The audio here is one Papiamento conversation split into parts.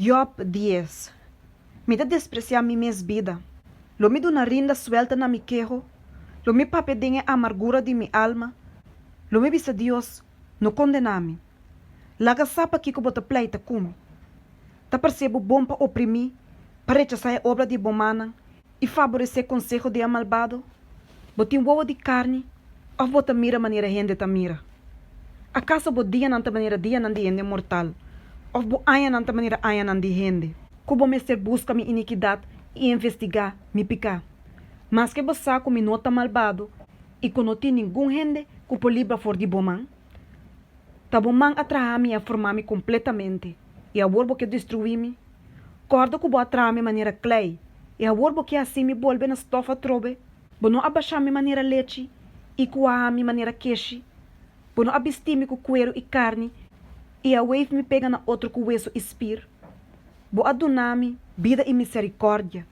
Yòb dies, Mi ta despresiá mi mes bida. Lo mi duna rinda suelta na mi keho? Lo mi papia den e amargura di mi alma? Lo mi bisa Dios, No kondená mi. Laga sa pakiko bo ta pleita ku mi. Ta parsé bo bon pa oprimí, pa rechasá e obra di bo mannan i faboresé konseho di e malbado? Bo tin wowo di karni òf bo ta mira manera hende ta mira? Akaso bo dianan ta manera dianan di hende mortal òf bo añanan ta manera añanan di hende? Ku bo mester buska mi inikidat i investigá mi piká? Maske bo sa ku mi no ta malbado i ku no tin ningun hende ku por libra for di bo man? Ta bo man a traha mi i a forma mi kompletamente, i awor bo ke destruí mi? Kòrda ku bo a traha mi manera klei, i awor bo ke hasi mi bolbe na stòf atrobe? Bo no a basha mi manera lechi i kuaha mi manera keshi? Bo no a bisti mi ku kueru i karni i a weif mi pega na otro ku wesu i spir? Bo a duna mi bida i miserikòrdia,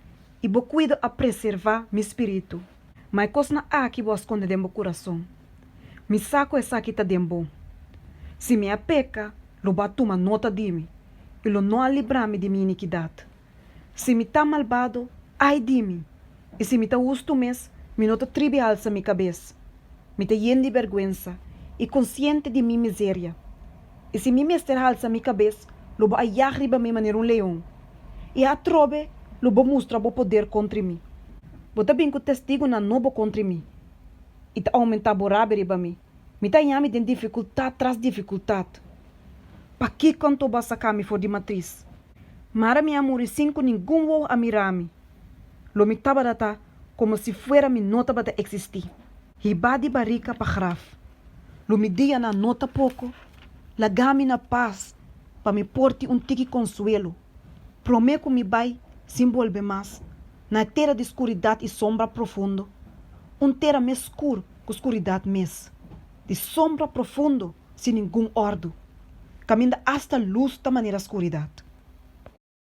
i bo kuido a preservá mi spiritu. Ma e kosnan aki bo a skonde den bo kurason. Mi sa ku esaki ta den bo. Si mi a peka, lo bo a tuma nota di mi, i lo no a libra mi di mi inikidat. Si mi ta malbado, ai di mi! I si mi ta hustu mes, mi no ta tribi alsa mi kabes. Mi ta yen di bèrgwensa i konsiente di mi miseria. I si mi mester halsa mi kabes, lo bo a yag riba mi manera un leon, i atrobe lo bo mustra bo poder kontri mi. Bo ta bin ku testigunan nobo kontri mi, i ta oumentá bo rabia riba mi. Mi ta haña mi den difikultat tras difikultat. Pakiko anto bo a saka mi for di matris? Mara mi a muri sin ku ningun wowo a mira mi. Lo mi tabata ta komo si fuera mi no tabata eksistí. Hibá di barika pa graf. Lo mi dianan no ta poko. Laga mi na pas pa mi por tin un tiki konsuelo. Promé ku mi bai sin bolbe mas na e tera di skuridat i sombra profundo, un tera mes skur ku skuridat mes, di sombra profundo sin ningun òrdu, kaminda asta lus ta manera skuridat.